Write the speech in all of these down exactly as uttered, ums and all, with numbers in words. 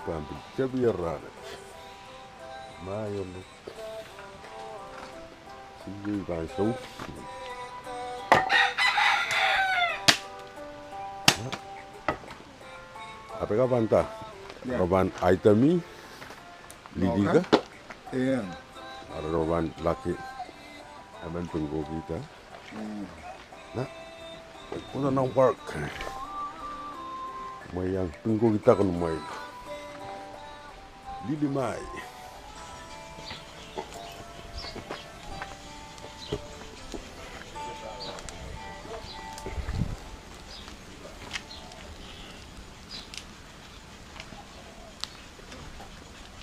Pahn pil tepin rahnwet. Ma iong. Sili pahn sou. Apeka pahn da. Ia. Re pahn aidami. Lilika. Ia. Re pahn laki. Emen pingkokihda. Mm. Na, kuna nang park. Mwein pingkokihda kin mwein. Lili mai.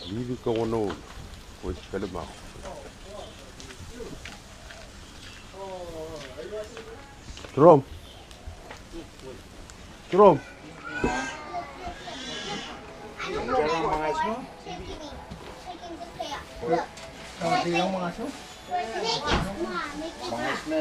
Lili kawono, wes kalimau. Jerome. Jerome. Me,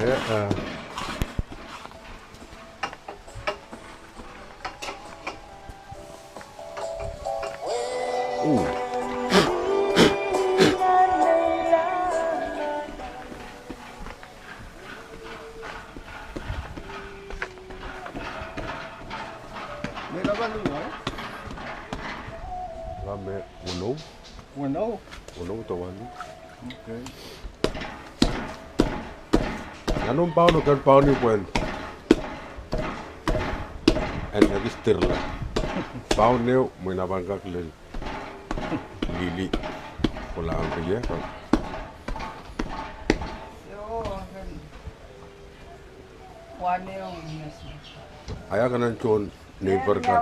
eh, Me, me weneu. Weneu. Weneu de walu. Okay. Nan omw paun o, ken paun ih pwehn en ekis dirla. Paun ehu mwein a pahn kak lel lili. Kolahng rie. Ahi kenen tohn neighbor kan.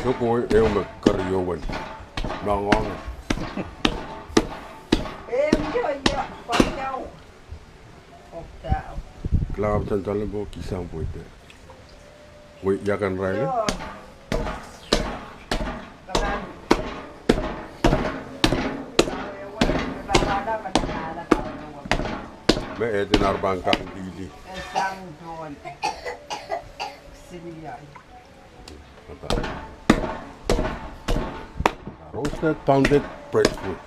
Soh ko ehu me keriau wen. Mangong. Kilang ahpw tantalin pwe kihsang pweida. Wei, ia kan irail? Me edin ar pahn kak lili. Roasted pounded breadfruit.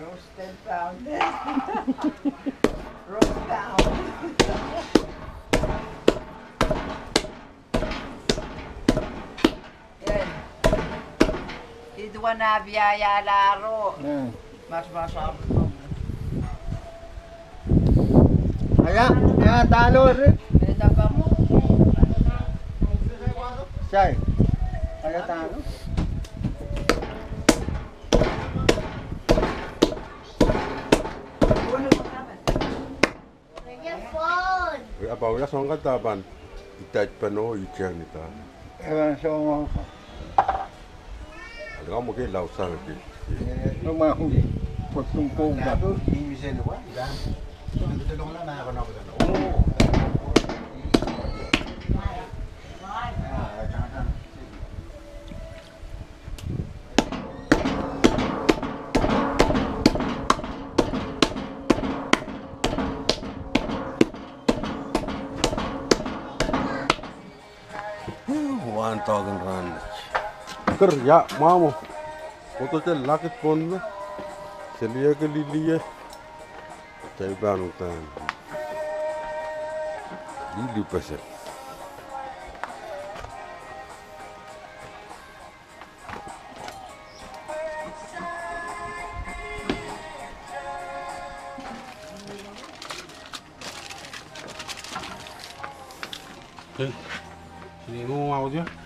Roasted pounded. Roast pound. Eh. Ih duwen ah piahiala ro. Mm. Mas, mas, ah. Aia, aia, dahlo ri. Sai. Aia, dahlo. Ia, pwe ia soang kan da pahn idaid peno itieng ni da. Ia soang kan. Ahi, kamwekid laud sang ki. Eh, no ma hu. Wahn doadoahk en rahn. Kir, ia mwahmw. Kodohte lakid pohn me. Selieke lili ie. Teipan uhdahn. Lili pesen.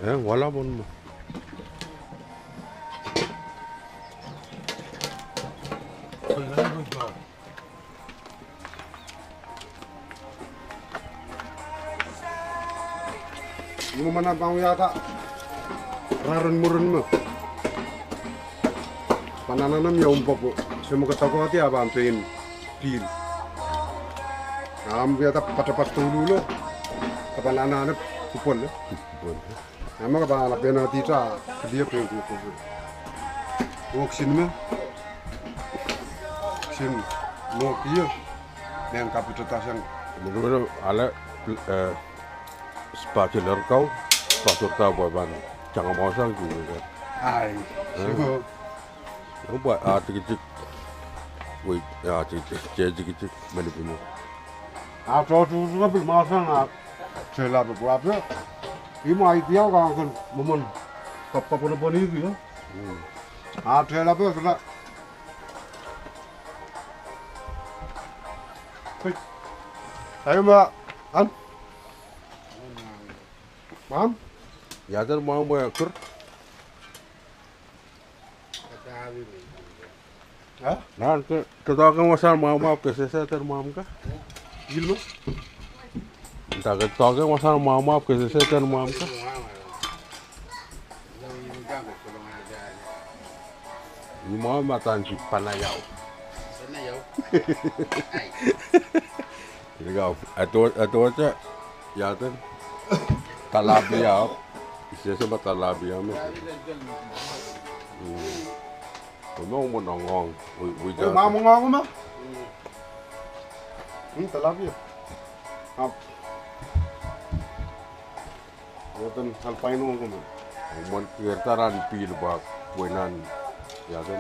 Eh, wala pohn me. Ni mwomwen ahmw pahn wiahda rarin mwurin me. Pahn anahne mie umpwopwo, se me ke doakohdi a pahn pein pihl. Ahmw wiahda patapat douluhlo, ke pahn anahne pwupwel. Ahmw ke pahn anahne pehn adihte a pil ie pein kuku. Oh kisin me, kisin mwo kio, mehn kapitedasang. Mene ale, eh, spatula kau, spatula kau pwe pahn tangamausang kuku. Ai, eh, so. Pwe a tikitik, wei, a tikitik, tikitik, mene pwuno. A tohtohsang pil mausang a telape pwe ape. Ih me idea kan mwomwen kapkapwonopwoniki, eh? Mm. A telape sila. Hei. Ayo ma, an? Mam? Ia dehr mwahmw pwe Kir? Nan ke, ke doadoahk en wasahn mwahmw ahpw ke sehse dehr mwahmw ka? Ilmo? Nda ke doadoahk en wasahn mwahmw ahpw ke sehse dehr mwahmw ka? Ni mwahmw ma dan ki panayau. Panayau. Ai. Ika, ato, ato te, ia te, tilapia, ih sehse ma tilapia me. Mm. Omw, omw nongong, wi, wi. Eh, ma mongong ma? Hmm, tilapia. Ap. Oten albino ko me. Omw, omw keirda nan pihl pak, wenan, ia te.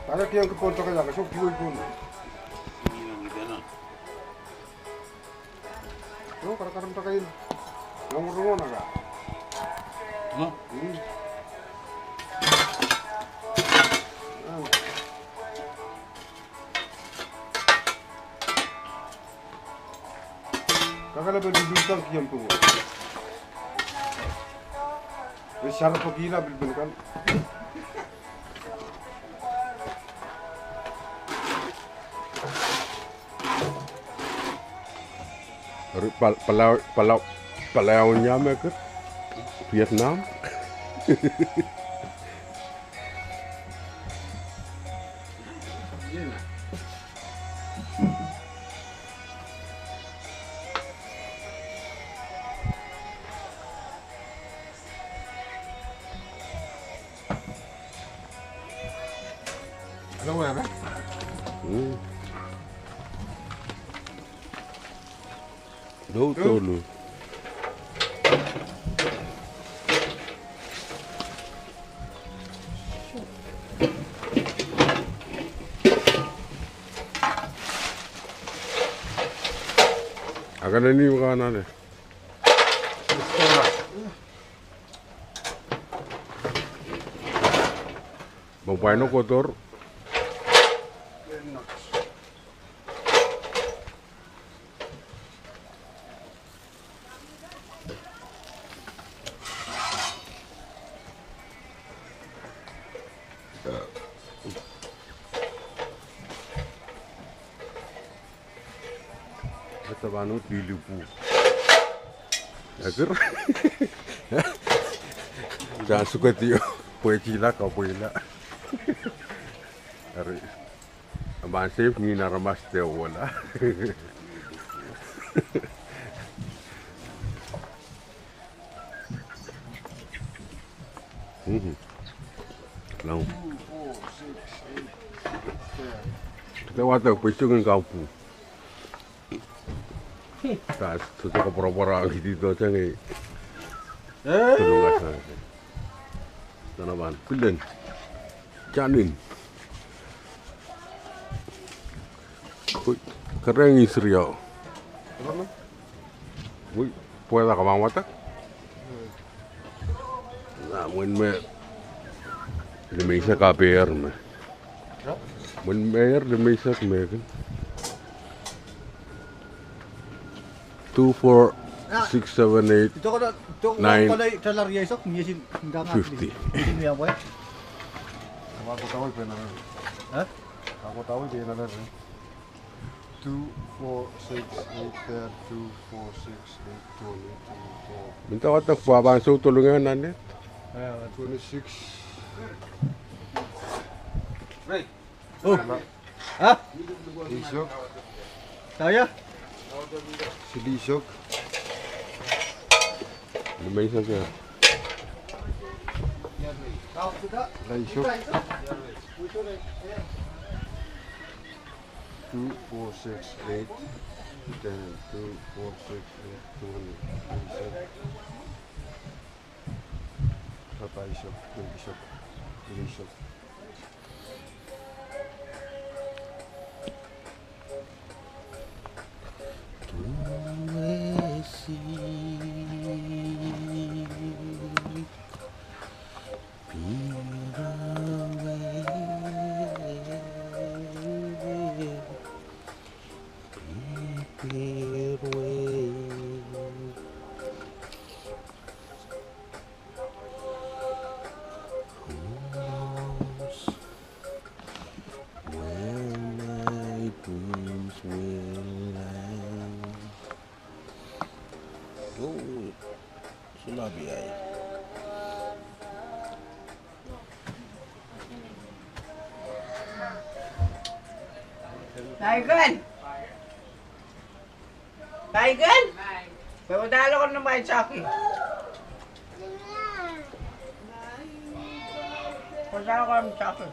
Taka kiang ke pon taka ia ke, so kiwei pon. Io, karakaram taka in. Nong rongo naka. No? Hmm. Ah. Kakala pil lulutang kiam pungo. Pil sarapakihla pil pil kan. Eri pal-, palaun, palaun, palaun ia me Kir? Vietnam? Alo, wehwe? Hmm. Dou, dou, dou. Akana ni makanan e. Mepwai no kotor. Ese pahn uhd lilipu. Ekir. Sang sukedio. Pwehkihla, kapwehla. Eri, a pahn safe ni aramas de wala. Mhm. Long. Kita wata pwe song en kapu. Kas, sohte koapworopwor ahng kidi tohte ngehi. Eh? Tulunga sang. Tanawan, pilen. Kanin. Oi, kerehng ih seri o. Oi, pwehda ka pahn wadek. Na, mwein me limeisek apehr me. Mwein meir limeisek me kin. Two, four, six, seven, eight, nine, fifty. Two, four, six, eight, ten, two, four, six, eight, twenty, twenty-four. Minta wadek pwe pahn soh tolong en anet. Twenty-six. Oh. Ah? Eisek. Saya? Silihsek. Limeisek, ya. Laisek. Two, four, six, eight, ten, two, four, six, eight, twenty, twenty-seven. Papaisek, twenty-sek, twenty-sek. Who knows where my dreams will land? Oh, sulabi ai. Michael. Michael? Pwe wadahlokon nan mwain saki. Wadahlokon nan saki.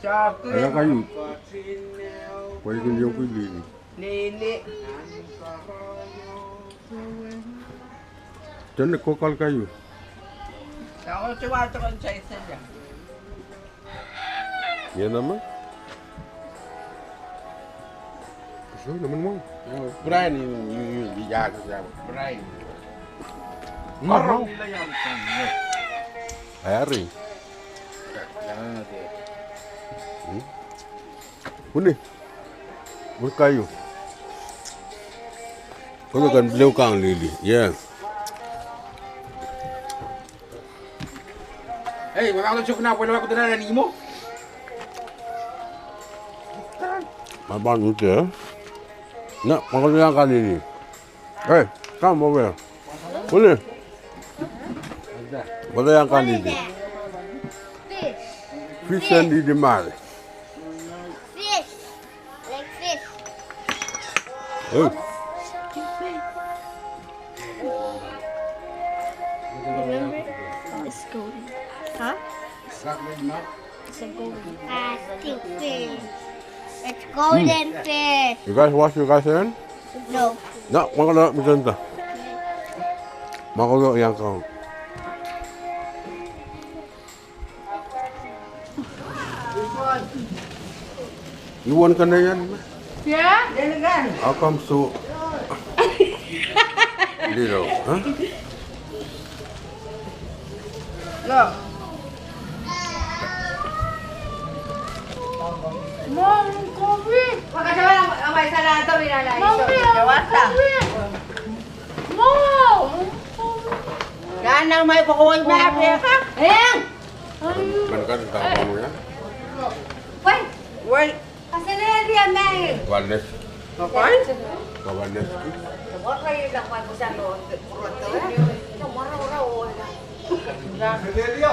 Saki. Aya kaiu. Pwe kin yoki lili. Lili. Tene kokal kaiu. Saki tiwa tokon saisenda. Ia nama? Kusou naman mau. Brian, you, you, you, ya, ya, Brian. Mau, mau. Ayari. Hmm? Uni. Uni kaiu. Kau kan bleu kang lili. Ya. Hei, wadahlokon nan saki, pwe wadahlokon nan imo. Mapan ute. Na, mwakodo iang kan lili. Hei, come over here. Uni. Mwakodo iang kan lili. Fish. Fish and lili mal. Fish. Like fish. Oh. Remember? It's golden. Huh? It's a golden. I think fish. It's golden fish. You guys wash your guys' hand? No. No, mwakodo miten da. Mwakodo iang kang. You want kanayan? Yeah? How come so little, huh? Look. Mom, kopi. Mom, kopi. Mom. Kan nang mai pokoi ma peka. Eng. Kan kan tak kamu ya. Wait. Wait. Kasenelia mai. Wanes. Kapan? Kawanes. Waka ila mai kusano. Purata. Mara mara wala. Kasenelia.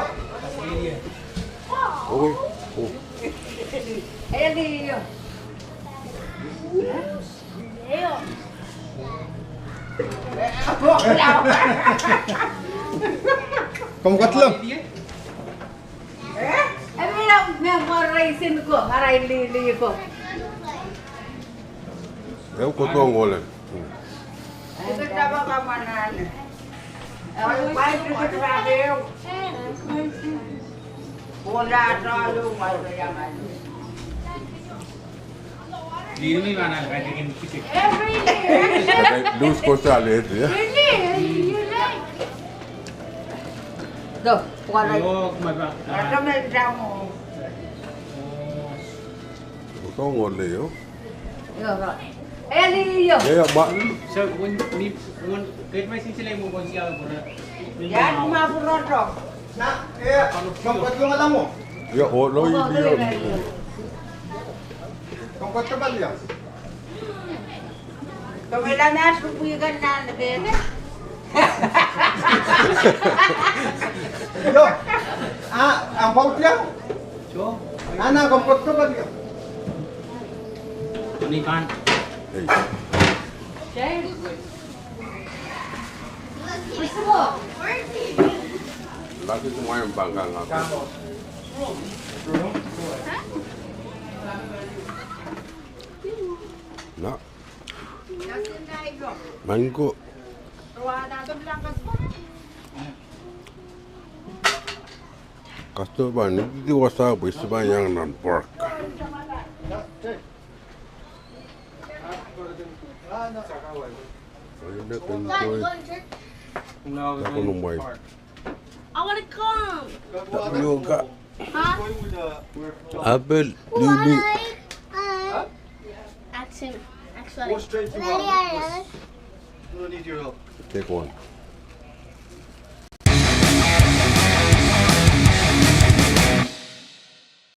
Okay. Oh. Komw ketilong. Ehu kohdo ngolen. Lose course ale, ya. Kohdo ngolen, yo. Eli, yo. Ya, ya, ma. So, when, when, when, get my sister like, when she out, ya, ma, pwurodo. Na, eh, komw ketilong alamwo. Ya, oh, lo, i, i, i. Komw ketilong alamwo. Komw ila mas rupwi kan nan pene. Yo. Ah, ah, pau dia. Ana, komw ketilong alamwo. Ni kan. Hey. Lagi semua yang bangga ngaku. Na. Mango. Kasdo pahn ididi wasa pwe se pahn iang nan park. Ina pen toi. Takonumwai. I wanna come. Yoga. Huh? Apple, lili. Action. Actually. Go straight to, uh, Nicholas. We don't need your help. Take one.